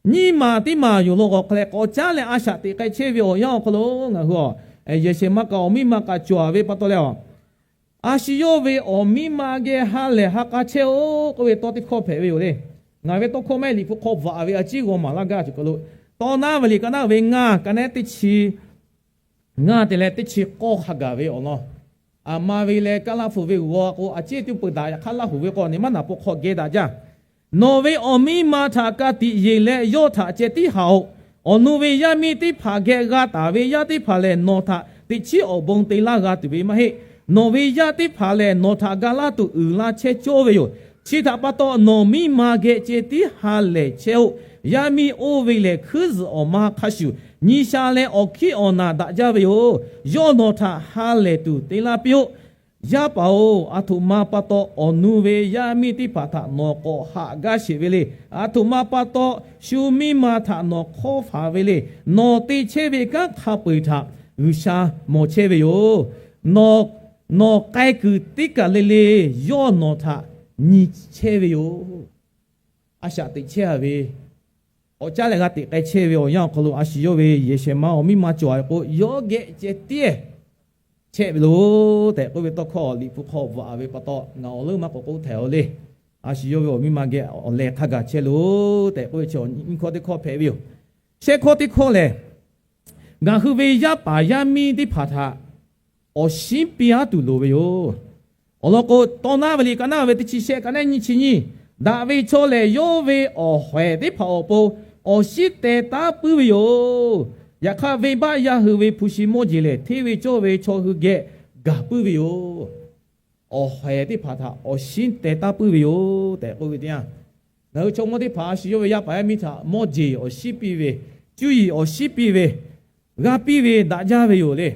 Nyiˇ maˬ teˇ maˬ yoˬ law k'awꞈ hk'a leh k'awꞈ caˉ leh a shaꞈ teꞈ k'ai chehˇ ve awˬ yanˇ awˬ hk'aw lo ngaˬ hui a, yehˬ shehˍ ma kaꞈ awˬ miˇ ma kaꞈ cawˬ ve pa taw leh a, a shu yawˇ ve awˬ miˇ ma geh ha lehˬ ha k'a chehˇ-oˆ k'oˆ ve tawˇ teˇ hkawˇ hpehꞈ ve yoˬ le. Ngaˬ ve tawˇ hkawˇ maˇ heˆ, Liꞈ hpu hk'aw bvuhꞈ ve a ciˉ g'aw maˍ laˇ gaˇ tuˬ kaˬ lo, tawˇ naˉ ve liꞈ ka naˉ ve ngaˇ ka nehˉ teˇ chi ngaˇ te leh teˇ chi k'awˇ hk'a gaˬ ve awˬ lawn, aˬ ma ve leh Kaˇlaˇ hpu ve g'aw k'o, a ciˉ teˇ peuˬ daꞈ, yaꞈ hk'aˇ Laˇ huˍ ve k'o, a nyi maˇ naˍ pawˆ hk'aw geh daꞈ jaˇ. Nawˬ ve awˬ miˇ ma htaꞈ ka tiꞈ yeˬ leh yawˇ htaꞈ ceh tiˉ haꞈ-oꞈ. Awˬ nu ve yaˇ miˇ teˇ hpaˍ geh g'a taˍ ve yaˇ teˇ hpaˍ lehˬ, nawˬ htaꞈ teꞈ chiˉ awˬ bon te laˇ g'a tuˬ ve maˇ heˆ. Nawˬ ve yaˇ teˇ hpaˍ lehˬ, nawˬ htaꞈ ga laˇ tuˬ uiˍ la chehˇ cawˇ ve yoˬ. Chi htaꞈ pa taw, nawˬ miˇ ma geh ceh tiˉ ha lehˬ chehˇ-oˆ. Yaˇ miˇ oˇ ve lehˬ, hkuiˉ zuhꞈ awˬ ma hk'a shuˍ, nyi sha leh awˬ hkiˉ awˬ naˬ daꞈ jaˇ ve yoˬ. Yawˇ nawˬ htaꞈ ha lehˬ tuˬ te laˇ piˇ-oˆ. Yaˇ paˍ-oˬ, aˬ htoꞈ ma pa taw awˬ nu ve yaˇ miˇ teˇ hpaˍ htaꞈ nawˬ k'awꞈ haꞈ gaˇ sheˍ ve le. Aˬ htoꞈ ma pa taw shu miˇ ma htaꞈ nawˬ hk'awˇ faˍ ve le. Nawˬ te chehˇ ve kanˉ hk'a peu-eˬ htaꞈ G'uiˬsha mawˬ chehˇ ve yoˬ. Nawˬ k'ai kuiˬ teˇ kaˬ le le, yawˇ nawˬ htaꞈ nyi chehˇ ve yoˬ. A shaꞈ teꞈ chehˇ-a ve, k'awꞈ caˉ leh g'a teꞈ k'ai chehˇ ve awˬ yanˇ awˬ hk'aw lo a shu yawˇ ve yehˬ shehˍ ma awˬ miˇ ma cawˬ-a ve k'o, yawˇ geh ceh tiˉ chehˇ ve loˬ tehꞈ k'oˆ ve tawˇ hkawˇ Liꞈ hpu hk'aw bvuhꞈ-a ve pa taw, ngaˬ awˬ leuˉ maˇ k'awꞈ k'oˆ htehꞈ-o le. A shu yawˇ ve awˬ miˇ ma geh awˬ lehˬ hk'a gaˬ chehˇ loˬ tehꞈ k'oˆ ve chi nyiˇ hkawˇ teˇ hkawˇ hpehꞈ ve yoˬ. Shehˆ hkawˇ teˇ hkawˇ lehˬ, ngaˬ hui ve yaˇ paˍ yaˇ miˇ teˇ hpaˍ htaꞈ awˬ shinˉ piˇ aˉ tuˬ loˍ ve yoˬ. Awˬ lawn k'o, tawˇ naˉ ve liꞈ ka naˉ ve teˇ chi shehˆ ka nehˉ nyiˇ chi nyiˇ, daꞈ ve chaw lehˬ, yawˇ ve awˬ hawehˍ teˇ hpaˍ awˬ pon awˬ shinˉ teh taˉ puiˉ ve yoˬ. Yaꞈ hk'aˇ, venˇbaˆ yaˇ hui ve hpu shi mawˇ jeˬ lehˬ, hteˇ ve cawˇ ve chaw hui geh gaˬ puiˉ ve yoˬ. Awˬ hawehˍ teˇ hpaˍ htaꞈ awˬ shinˉ teh taˉ puiˉ ve yoˬ tehꞈ k'oˆ ve teˇ yanˇ, ngaˬ hui chaw mawˇ teˇ hpaˍ a shu yawˇ ve yaˇ paˍ yaˇ miˇ htaꞈ mawˇ jeˬ awˬ shinˉ piˇ ve, cuˇ yiˍ awˬ shinˉ piˇ ve, g'a piˇ ve daꞈ jaˇ ve yoˬ le.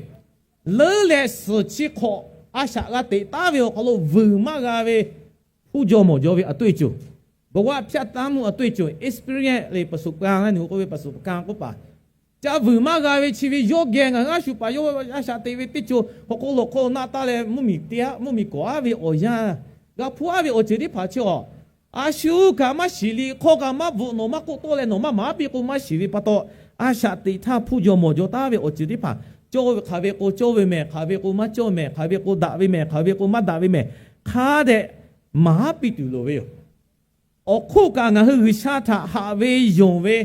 Leuˉ leh suhˍ chi hk'awꞈ a shaꞈ g'a teꞈ taˉ ve awˬ hk'aw lo vuiˬ maˇ g'a ve, hpu jaw mawˬ jaw ve အတွေ့အကြုံ, ဘဝဖြတ်သန်းမှု အတွေ့အကြုံ, experience เลย ประสบการณ์ laˇ nu k'oˆ ve ประสบการณ์ k'oˆ paˍ, ca vuiˬ maˇ g'a ve chi ve yawˇ geh ngaˬ hui a shu paˍ yawˇ a shaꞈ teꞈ ve teˇ co hk'aw k'o lawˬ hk'aw naˆ taˇ leh mvuhˇmiˬ te aˉ, mvuhˇmiˬ kawꞈ aˉ ve awˬ yanˇ, g'a hpuˇ aˉ ve awˬ ceuˬ teˇ hpaˍ chi awˬ, a shu kaꞈ maˇ shiˍ liꞈ hk'aw kaꞈ maˇ bvuhꞈ, nawˬ maˇ k'oˆ tawˆ leh nawˬ maˇ maˍ aˉ piˇ k'o maˇ shiˍ ve pa taw, a shaꞈ teꞈ htaˇ hpuˇ jaw mawˬ jaw taˉ ve awˬ ceuˬ teˇ hpaˍ, cawˇ ve hk'aˬ ve k'o cawˇ ve mehˬ, hk'aˬ ve k'o maˇ cawˇ mehˬ, hk'aˬ ve k'o daꞈ ve mehˬ, hk'aˬ ve k'o maˇ daꞈ ve mehˬ, hk'a dehꞈ maˍ aˉ piˇ tuˬ loˍ ve yoˬ. Awˬ hk'oˆ kaꞈ ngaˬ hui G'uiˬsha htaꞈ haꞈ ve yonˍ ve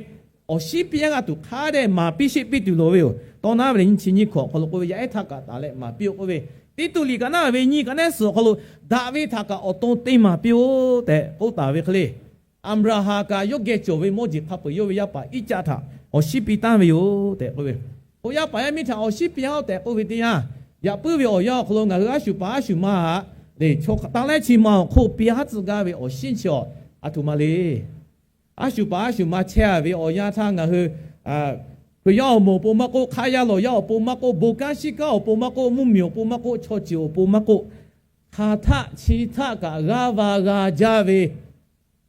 awˬ shinˉ piˇ aˉ g'a tuˬ hk'a dehꞈ maˍ piˇ sheˆ piˇ tuˬ loˍ ve yoˬ. Tawˇ naˉ ve lehˬ nyiˇ chi nyiˇ hkawꞈ awˬ hk'aw lo k'oˆ ve, yaˇ ehˉ htaˇ kaꞈ taˍ leh maˍ piˇ-oˆ k'oˆ ve, Tiˇtuꞈ liꞈ ka naˉ ve nyiˇ ka nehˉ suhˍ awˬ hk'aw lo, daꞈ ve htaꞈ kaꞈ awˬ to te maˍ piˇ-oˆ tehꞈ k'oˆ taˍ ve hk'e le. Aˍbraˍhanˍ kaꞈ yawˇ geh cawˬ ve mawˇ jeˬ hk'a peuˬ yawˇ ve yaˇ paˍ Iˉcaˆ htaꞈ awˬ shinˉ piˇ taˍ ve yoˬ tehꞈ k'oˆ ve, k'o yaˇ paˍ yaˇ miˇ htaꞈ awˬ shinˉ piˇ aˉ-oˆ tehꞈ k'oˆ ve teˇ yanˇ, yaꞈ puiˉ ve awˬ yanˇ awˬ hk'aw lo ngaˬ hui a shu paˍ a shu ma htaꞈ lehˬ, chaw hk'a taˇ lehˉ chi ma awˬ hk'oˆ piˇ aˉ tcuh gaˇ ve awˬ shinˉ chi awˬ, a htoꞈ ma le. A shu paˍ a shu ma chehˇ-a ve awˬ yanˇ htaˇ ngaˬ hui Hkriꞈ yaˇ awˬ moˍ awˬ pon maˇ k'oˆ, hk'aˇ yaˇ lawˬ yaˇ awˬ pon maˇ k'oˆ, bon kanˉ shiˉ kanˉ awˬ pon maˇ k'oˆ, mvuhˇmiˬ awˬ pon maˇ k'oˆ, chaw ceuˬ awˬ pon maˇ k'oˆ, hk'aˬ htaˆ chi htaˆ kaꞈ g'aˇ va g'a jaˇ ve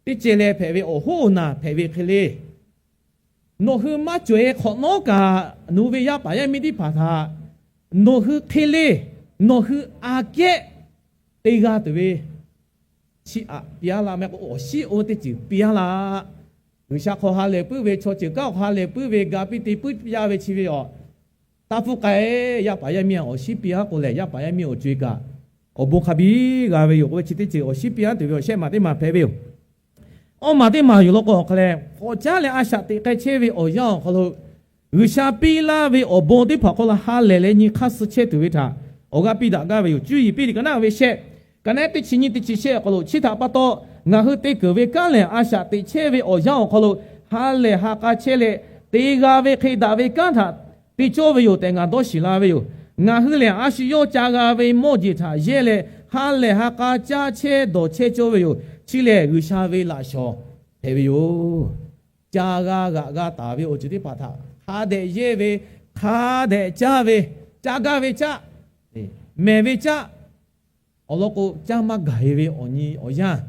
teˇ ceh leh hpehꞈ ve awˬ hoˉ awˬ naˬ hpehꞈ ve hk'e le. Nawˬ hui maˇ cawˬ-e hk'awꞈ nawˉ kaꞈ nawˬ hui ve yaˇ paˍ yaˇ miˇ teˇ hpaˍ htaꞈ nawˬ hui hk'e le, nawˬ hui aꞈ kehˉ te g'a tuˬ ve chi aꞈ piˇ aˉ laˇ mehˆ k'o, awˬ shinˉ oˇ teˇ ceuˬ piˇ aˉ laˇ. G'uiˬsha hk'aw ha lehˬ puiˉ ve, chaw ceuˬ kanˉ hk'aw ha lehˬ puiˉ ve, ga piˇ te puiˉ yaˇ ve chi ve awˬ taˇ hpfuhˇ k'ai. Yaˇ paˍ yaˇ miˇ awˬ shinˉ piˇ haˉ k'o lehˬ, yaˇ paˍ yaˇ miˇ awˬ co-e kaꞈ awˬ bon hk'a biˇ g'a ve yoˬ k'oˆ ve chi teˇ ceuˬ awˬ shinˉ piˇ haˉ tuˬ ve awˬ shehˆ maˬ teˇ maˬ hpehꞈ ve yoˬ. Awˇ maˬ teˇ maˬ yoˬ law k'o, awˬ hk'a lehˬ k'awꞈ caˉ leh a shaꞈ teꞈ k'ai chehˇ ve awˬ yanˇ awˬ hk'aw lo, G'uiˬsha piˇ laˇ ve awˬ bon teˇ hpaˍ hk'aw lo ha lehˬ leh nyi hk'aˇ suh chehˇ tuˬ ve htaꞈ awˬ g'aˇ piˇ daꞈ gaˇ ve yoˬ. Cuˇ yiˍ piˇ liꞈ ka naˉ ve shehˆ, ka naˉ teˇ chi nyiˇ teˇ chi shehˆ awˬ hk'aw lo, chi htaꞈ pa taw ngaˬ hui te keunˍ ve kanˉ lehˬ, a shaꞈ teꞈ chehˇ ve awˬ yanˇ awˬ hk'aw lo ha lehˬ ha k'a chehˇ leh, te g'a ve hk'e daꞈ ve kanˉ htaꞈ te cawˇ ve yoˬ tehꞈ ngaˬ dawˇ shiˍ la ve yoˬ. Ngaˬ hui lehˬ, a shu yawˇ ca g'a ve mawˇ jeˬ htaꞈ yehˇ leh, ha lehˬ ha k'a caˇ chehˇ dawˬ chehˇ cawˇ ve yoˬ. Chi lehˬ, G'uiˬsha ve laꞈ shawˍ hpehꞈ ve yoˬ. Ca g'a g'aꞈ g'a taˍ ve awˬ ceuˬ teˇ hpaˍ htaꞈ hk'a dehꞈ yehˇ ve, hk'a dehꞈ caˇ ve, caˇ gaˇ ve caˆ, mehˬ ve caˆ, awˬ lawn k'o, caˇ maˇ gaˬ-e ve awˬ nyi awˬ yanˇ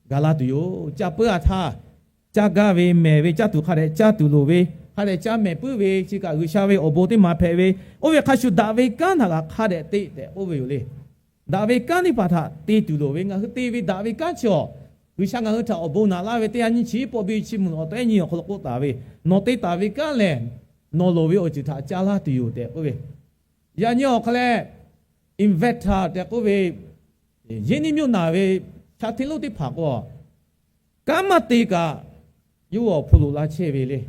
ga laˇ tuˬ yoˬ. Ca peuˬ a htaˇ, caˇ gaˇ ve mehˬ ve caˇ tuˬ hk'a dehꞈ caˇ tuˬ loˍ ve, hk'a dehꞈ caˇ mehˬ puiˉ ve chi kaꞈ G'uiˬsha ve awˬ bon teˇ maˬ hpehꞈ ve, oˇ ve hk'a shuˍ daꞈ ve kanˉ htaꞈ kaꞈ hk'a dehꞈ te tehꞈ k'oˆ ve yoˬ le. Daꞈ ve kanˉ teˇ hpaˍ htaꞈ te tuˬ loˍ ve, ngaˬ hui te ve daꞈ ve kanˉ chi awˬ, G'uiˬsha ngaˬ hui htaꞈ awˬ bon naꞈ laˇ ve teˇ ha nyiˇ chi pawˆ biˇ chi mvuhˇ awˬ tehˉ nyi awˬ hk'aw lo k'oˆ taˍ ve, nawˬ te taˍ ve kanˉ lehˬ, nawˬ loˍ ve awˬ ceuˬ htaꞈ ca laˇ tuˬ yoˬ tehꞈ k'oˆ ve. Yaꞈ nyi awˬ hk'a lehˬ, inventor tehꞈ k'oˆ ve, yehˇ niˉ mvuhˇ naˬ ve sha hteˇ lonˉ teˇ hpaˍ k'o, kanˉ maˇ te kaꞈ yawˇ hpu loꞈ la chehˇ ve le.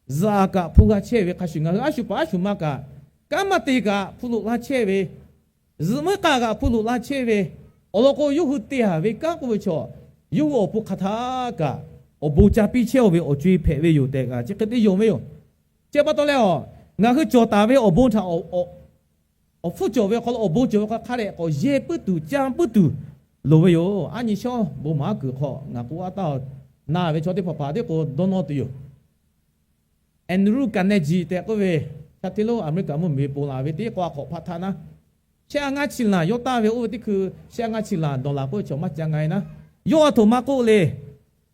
Zuhꞈ aꞈ kaꞈ hpu g'a chehˇ ve hk'a shuˍ, ngaˬ hui a shu paˍ a shu ma kaꞈ kanˉ maˇ te kaꞈ hpu loꞈ la chehˇ ve, zuhꞈ meuˇ k'aˇ kaꞈ hpu loꞈ la chehˇ ve, awˬ lawn k'o, yawˇ hui te-a ve kanˉ k'oˆ ve chaw, yawˇ hui awˬ pon hk'aˬ htaˇ kaꞈ awˬ bon ca piˇ chehˇ-oˬ ve awˬ co-e hpehꞈ ve yoˬ tehꞈ kaꞈ chi hk'e te yonˍ ve yoˬ. Chi pa taw leh, ngaˬ hui cawˬ taˍ ve awˬ bon htaꞈ awˬ hpfuhˇ cawˬ ve awˬ hk'aw lo, awˬ bon cawˬ ve hk'aw hk'a dehꞈ k'awꞈ yehˇ puiˉ tuˬ, caˇ puiˉ tuˬ loˍ ve yoˬ. A nyi shawˉ bon maˍ aˉ kuiˬ hk'aw ngaˬ k'oˆ a taˇ, na ve chaw teˇ hpaˍ hpaˍ teˇ k'o dawˇ nawˇ tuˬ yoˬ. Andrew Carnegie tehꞈ k'oˆ ve, sha hteˇ lonˉ America mvuhˇmiˬ ve ponˬ laˬ ve teˇ k'o a hk'awꞈ hpaˆ htaˇ naˉ, shehˆ a ngaˇ chi laˬ yawˇ taˇ ve oˇ ve teˇ hkui, shehˆ a ngaˇ chi laˬ dawˬ laˬ k'oˆ ve chaw maˇ ca nga-e naˉ, yawˇ a htoꞈ ma k'oˆ le.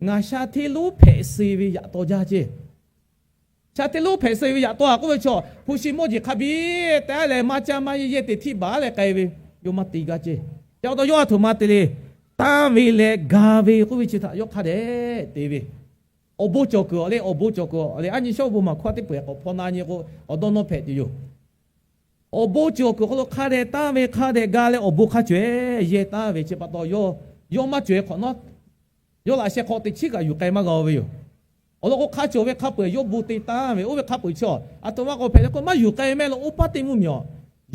Ngaˬ sha hteˇ lonˉ hpehꞈ suh ve yaꞈ taw jaˇ ceˇ. Sha hteˇ lonˉ hpehꞈ suh ve yaꞈ taw a k'oˆ ve chaw, hpu shi mawˇ jeˬ hk'a biˇ te-a leh maˇ caˇ maˇ yehˇ yehˇ te htiˇ baˬ leh k'ai ve, yawˇ maˇ te gaˇ ceˇ. Chi pa taw yawˇ a htoꞈ ma te le. Tanˇ ve leh ga ve k'oˆ ve chi htaꞈ yawˇ hk'a dehꞈ te ve, awˬ bon cawˬ kuiˬ awˬ le, awˬ bon cawˬ kuiˬ awˬ le. A nyi shawˉ bon maˍ hkawˇ teˇ peuˬ k'awꞈ hpaw na nyi k'o, awˬ dawˇ nawˇ hpehꞈ tuˬ yoˬ. Awˬ bon cawˬ kuiˬ awˬ hk'aw lo hk'a dehꞈ tanˇ ve, hk'a dehꞈ ga leh awˬ bon hk'a cawehˬ yehˇ taˍ ve chi pa taw, yawˇ maˇ cawehˬ hk'awꞈ nawˉ, yawˇ laꞈ sheh hk'aw teꞈ chiˉ kaꞈ yuˬ k'ai maˇ g'a-o ve yoˬ. Awˬ lawn k'o, hk'a cawˬ ve hk'a peu-eˬ yawˇ bon te tanˇ ve, oˇ ve hk'a peu-eˬ chi a htoꞈ ma k'awꞈ hpehꞈ le k'o, maˇ yuˬ k'ai mehˆ law oˇ paˉ teˇ mvuhˇmiˬ awˬ,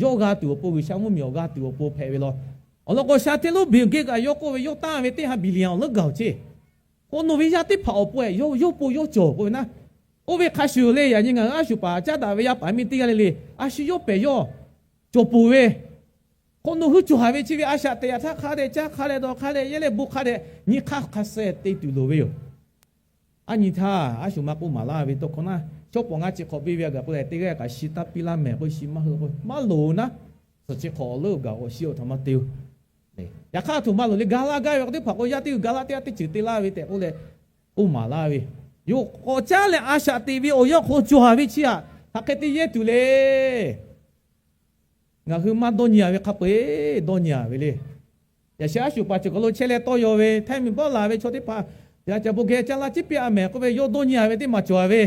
yawˇ g'a tuˬ awˬ pon, G'uiˬsha mvuhˇmiˬ awˬ g'a tuˬ awˬ pon hpehꞈ ve law. Awˬ lawn k'o, sha hteˇ lonˉ Bill Gates kaꞈ yawˇ k'oˆ ve, yawˇ tanˇ ve teˇ ha billion awˬ leuˉ gaˬ-oˬ ceˇ. K'o, nawˬ ve yaˇ teˇ hpaˍ awˬ pon yawˇ pon yawˇ cawˬ k'oˆ ve naˉ, oˇ ve hk'a shuˍ le. Yaꞈ nyi ngaˬ hui a shu paˍ caˉ daꞈ ve yaˇ paˍ miˇ teˇ g'aˇ le le, a shu yawˇ pehˍ yawˇ cawˬ peuˬ ve, k'o, nawˬ hui cawˬ haˍ ve chi ve a shaꞈ teꞈ yaꞈ htaˇ hk'a dehꞈ caˇ, hk'a dehꞈ dawˬ, hk'a dehꞈ yehˇ leh bon hk'a dehꞈ nyi hk'aˇ hk'a suh te tuˬ loˍ ve yoˬ. A nyi htaˇ, a shu ma k'oˆ maˍ laˇ ve tawˇ hkawˇ naˉ, shawˉ pawˍ ngaˇ chi hk'awꞈ piˇ ve a gaˬ k'oˆ leh, teˇ g'aˇ kaꞈ shi taˇ piˇ laˇ mehˍ k'oˆ, shi maˇ hui k'o maˇ loˍ naˉ, suhˍ chi hk'awꞈ awˬ leuˉ gaˬ awˬ shi awˬ htoꞈ ma te-o. Yaꞈ hk'aˇ, a htoꞈ ma loˍ le, ga laˇ gaˇ ve k'o teˇ hpaˍ k'o, yaˇ teˇ g'uiˬ ga laˇ teˇ g'aˇ teˇ ceuˬ te laˇ ve tehꞈ k'oˆ leh k'oˆ maˍ laˇ ve, yawˇ k'awꞈ caˉ leh a shaꞈ teꞈ ve awˬ yanˇ hk'aw cawˬ haˍ ve chi htaꞈ hk'aˬ hk'e te yehˇ tuˬ le. Ngaˬ hui maˇ dawˇ nyi-a ve hk'a peu-eˬ dawˇ nyi-a ve le. Yaꞈ sheh a shu paˍ ceuˬ kaˬ lo chehˇ leh tawˇ yaw ve, htaiˇ miˬ bawˆ laˬ ve chaw teˇ hpaˍ, yaꞈ ca bon geh caˇ laˇ ciˉ piˇ-a mehˍ k'oˆ ve, yawˇ dawˇ nyi-a ve teˇ maˬ cawˬ-a ve.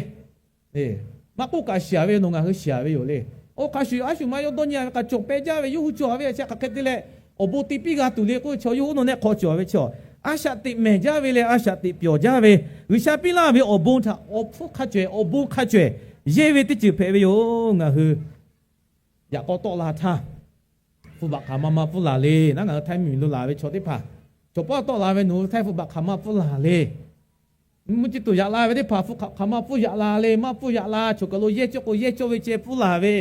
Maˇ k'oˆ kaꞈ shiˍ-a ve yoˬ, nawˬ ngaˬ hui shiˍ-a ve yoˬ le. Oˇ hk'a shuˍ a shu ma yawˇ dawˇ nyi-a ve k'aꞈ cawˬ peh jaˇ ve, yawˇ hui cawˬ-a ve a chi hk'aˬ hk'e te leh awˬ bon te piˇ g'a tuˬ le k'oˆ ve chaw, yawˇ hui nawˬ neh hk'aw cawˬ-a ve chaw, a shaꞈ teꞈ mehˍ jaˇ ve leh a shaꞈ teꞈ pyawˬ jaˇ ve, G'uiˬsha piˇ laˇ ve awˬ bon htaꞈ awˬ hpfuhˇ hk'a cawehˬ, awˬ bon hk'a cawehˬ yehˇ ve teˇ ceuˬ hpehꞈ ve yoˬ. Ngaˬ hui yaꞈ k'aw tawˆ la htaˇ, hpu baꞈ hk'aˬ ma ma pfuhˇ laˬ le. Naˉ ngaˬ hui htaiˇ miˬ lo laˬ ve chaw teˇ hpaˍ, chaw paˉ tawˆ la ve nawˬ hui htaiˇ hpu baꞈ hk'aˬ ma pfuhˇ laˬ le. Mvuhˇ ciˇ tuˬ yaꞈ la ve teˇ hpaˍ hpu hk'aˬ ma pfuhˇ yaꞈ la le, maˇ pfuhˇ yaꞈ la. Choˬ kaˬ lo yehˇ cawˇ k'o yehˇ cawˇ ve ceh pfuhˇ laˬ ve,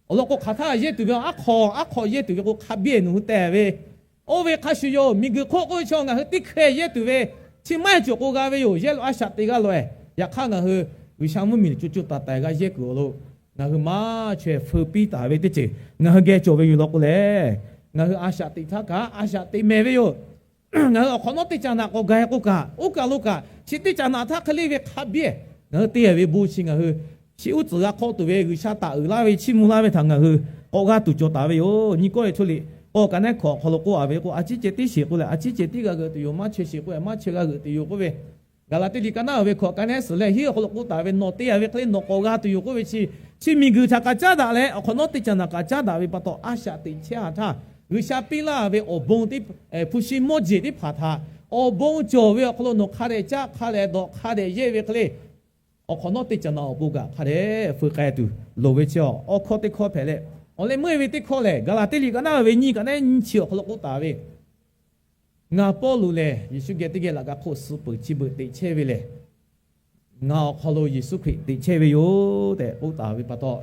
awˬ lawn k'o, hk'aˬ htaˇ yehˇ tuˬ ve aˉ hk'aw, aˉ hk'aw yehˇ tuˬ ve k'o, hk'a biˇ-eˬ nawˬ hui teh ve. Oˇ ve hk'a shuˍ yoˬ. Miˬguiˬ hk'oˆ k'oˆ ve chaw ngaˬ hui teˇ hkeh yehˇ tuˬ ve, chi maˇ heˆ cawˬ k'o g'a ve yoˬ. Yehˇ lo a shaꞈ te g'a loꞈ-e. Yaꞈ hk'aˇ, ngaˬ hui G'uiˬsha mvuhˇmiˬ co co taiˍ taiˍ g'a yehˇ kuiˬ awˬ lo ngaˬ hui maˇ chaweh feu piˇ taˍ ve teˇ ceuˬ ngaˬ hui geh cawˬ ve yoˬ law k'o lehˬ, ngaˬ hui a shaꞈ teꞈ htaˇ kaꞈ a shaꞈ teꞈ mehˍ ve yoˬ. Ngaˬ hui awˬ hk'awꞈ nawˉ teˇ caꞈ naꞈ k'awꞈ gaˬ-e k'o kaꞈ, oˇ kaˬ lo kaꞈ chi teˇ caꞈ naꞈ htaˇ hk'e le ve hk'a biˇ-eˬ ngaˬ hui te-a ve bon chi ngaˬ hui chi uˉ tcuhˍ g'a hk'awꞈ tuˬ ve, G'uiˬsha taˍ uiˍ laˇ ve, chiˇ mvuh laˇ ve htaꞈ ngaˬ hui k'awꞈ g'a tuˬ cawˬ taˍ ve yoˬ. Nyi kawˆ ve hto liꞈ k'awˇ ka neˉ hkawꞈ awˬ hk'aw lo k'oˆ-a ve k'o, a ciˉ ceh tiˉ sheˍ k'oˆ leh a ciˉ ceh tiˉ g'a g'euꞈ tuˬ yoˬ, maˇ chaweh sheˍ k'oˆ leh maˇ chaweh g'a g'euꞈ tuˬ yoˬ k'oˆ ve, Gaˍlaˍtiˆ liꞈ ka naˉ ve hkawꞈ ka nehˉ suhˍ leh hiˉ awˬ hk'aw lo k'oˆ taˍ ve, nawˬ te a ve hk'e le nawˬ k'awꞈ g'a tuˬ yoˬ k'oˆ ve chi, chi miˬguiˬ htaꞈ kaꞈ caˉ daꞈ leh awˬ hk'awꞈ nawˉ teˇ caꞈ naꞈ kaꞈ caˉ daꞈ ve pa taw, a shaꞈ teꞈ chehˇ a htaˇ, G'uiˬsha piˇ laˇ ve awˬ bon, hpu shi mawˇ jeˬ teˇ hpaˍ htaꞈ awˬ bon cawˬ ve awˬ hk'aw lo nawˬ hk'a dehꞈ caˉ hk'a dehꞈ dawꞈ hk'a dehꞈ yehˇ ve hk'e le, awˬ hk'awꞈ nawˉ teˇ caꞈ naꞈ awˬ pon kaꞈ hk'a dehꞈ feu k'ai tuˬ loˍ ve chi awˬ hkawˇ teˇ hkawˇ hpehꞈ leh, awˬ leh meuˇ ve teˇ hkawˇ lehˬ, Gaˍlaˍtiˆ liꞈ ka naˉ ve nyiˇ ka nehˉ nyiˇ chi awˬ hk'aw lo k'oˆ taˍ ve, Ngaˬ Pawˇluꞈ lehˬ, Yeˍsuˆ geh teˇ geh laꞈ ka hk'oˆ suh peuˬ chi beuꞈ teꞈ chehˇ ve lehˬ, ngaˬ awˬ hk'aw lo Yeˍsuˆ Hkriꞈ teꞈ chehˇ ve yoˬ tehꞈ k'oˆ taˍ ve pa taw,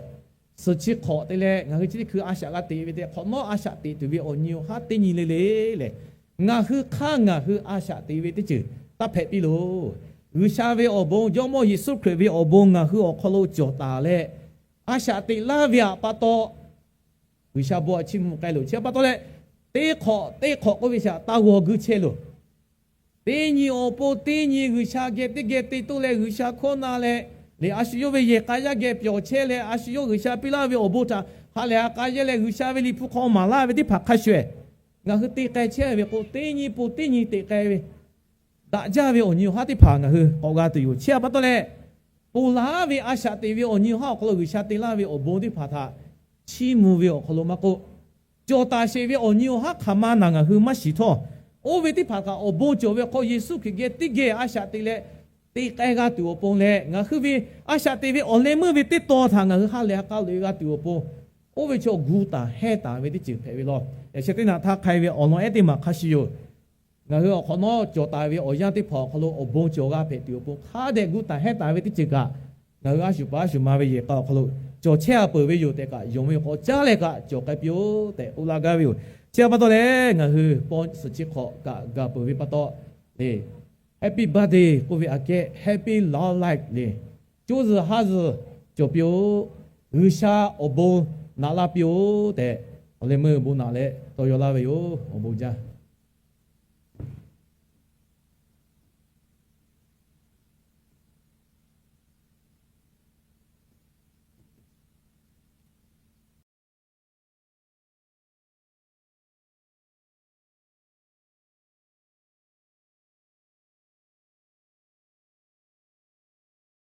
suhˍ chi hk'awꞈ te leh ngaˬ hui chi teˇ hkui a shaꞈ g'a teꞈ ve tehꞈ, hk'awꞈ nawˉ a shaꞈ teꞈ tuˬ ve awˬ nyi awˬ haˉ teˇ nyi le le lehˬ, ngaˬ hui hk'aˇ ngaˬ hui a shaꞈ teꞈ ve teˇ ceuˬ taˇ hpehꞈ piˇ loˬ. G'uiˬsha ve awˬ bon, Jawˇmawˇ Yeˍsuˆ Hkriꞈ ve awˬ bon ngaˬ hui awˬ hk'aw lo cawˬ taˍ leh, a shaꞈ teꞈ laˇ ve pa taw, G'uiˬsha bon htaꞈ chiˇ mvuh k'ai loˬ. Chi pa taw leh, teˇ hk'awꞈ teˇ hk'awꞈ k'oˆ ve shaꞈ taˇ g'aw guiˇ chehˇ loˬ. Teˇ nyi awˬ pon teˇ nyi G'uiˬsha geh teˇ geh te toˇ leh G'uiˬsha hkawˇ na leh, lehˬ a shu yawˇ ve yehˬ k'a yaˇ geh pyawˬ chehˇ leh a shu yawˇ G'uiˬsha piˇ laˇ ve awˬ bon htaꞈ ha lehˬ ha k'a yehˇ leh G'uiˬsha ve Liꞈ hpu hk'aw maˍ laˇ ve teˇ hpaˍ hk'a shuˍ, ngaˬ hui te k'ai chehˇ ve k'o, teˇ nyi pon teˇ nyi teꞈ k'ai ve daꞈ jaˇ ve awˬ nyi awˬ haˉ teˇ hpaˍ ngaˬ hui k'awꞈ g'a tuˬ yoˬ. Chi pa taw leh, ponˬ laˬ ve a shaꞈ teꞈ ve awˬ nyi awˬ haˉ awˬ hk'aw lo G'uiˬsha te laˇ ve awˬ bon teˇ hpaˍ htaꞈ chiˇ mvuh ve awˬ hk'aw lo maˇ k'oˆ, cawˬ taˍ sheˍ ve awˬ nyi awˬ haˉ hk'aˬ ma naˬ ngaˬ hui maˇ shiˍ htawˇ, oˇ ve teˇ hpaˍ kaꞈ awˬ bon cawˬ ve hk'aw Yeˍsuˆ Hkriꞈ geh teˇ geh a shaꞈ teꞈ leh te k'ai g'a tuˬ awˬ pon leh, ngaˬ hui ve a shaꞈ teꞈ ve awˬ leh meuˇ ve teˇ taw htaꞈ ngaˬ hui ha lehˬ ha k'a loꞈ e g'a tuˬ awˬ pon, oˇ ve chaw gu taˍ hehnˇ taˍ ve teˇ ceuˬ hpehꞈ ve law. Yaꞈ sheh teˇ naꞈ htaˇ hk'ai ve awˬ lawn ehˉ teˇ maˬ hk'a shuˍ yoˬ. Ngaˬ hui awˬ hk'awꞈ nawˉ cawˬ taˍ ve awˬ yanˇ teˇ hpaˍ awˬ hk'aw lo awˬ bon cawˬ g'a hpehꞈ tuˬ awˬ pon hk'a dehꞈ gu taˍ hehnˇ taˍ ve teˇ ceuˬ kaꞈ, ngaˬ hui a shuˍ pa a shuˍ ma ve yehˬ k'a awˬ hk'aw lo cawˬ chehˇ a peuˬ ve yoˬ tehꞈ kaꞈ, yonˍ ve k'awꞈ caˉ leh kaꞈ cawˬ k'ai piˇ-oˆ tehꞈ k'oˆ laˇ gaˇ ve yoˬ. Chi pa taw leh ngaˬ hui paw suhˍ chi hk'awꞈ kaꞈ gaˬ peuˬ ve pa taw, lehˬ, Happy birthday k'oˆ ve aꞈ kehˉ Happy Love Life lehˬ, co zuhˬ ha zuhˬ cawˬ piˇ-oˆ. G'uiˬsha awˬ bon naꞈ laˇ piˇ-oˆ tehꞈ, awˬ leh meuˇ bon naꞈ leh taw yaw laˇ ve yoˬ. Awˬ bon jaˇ.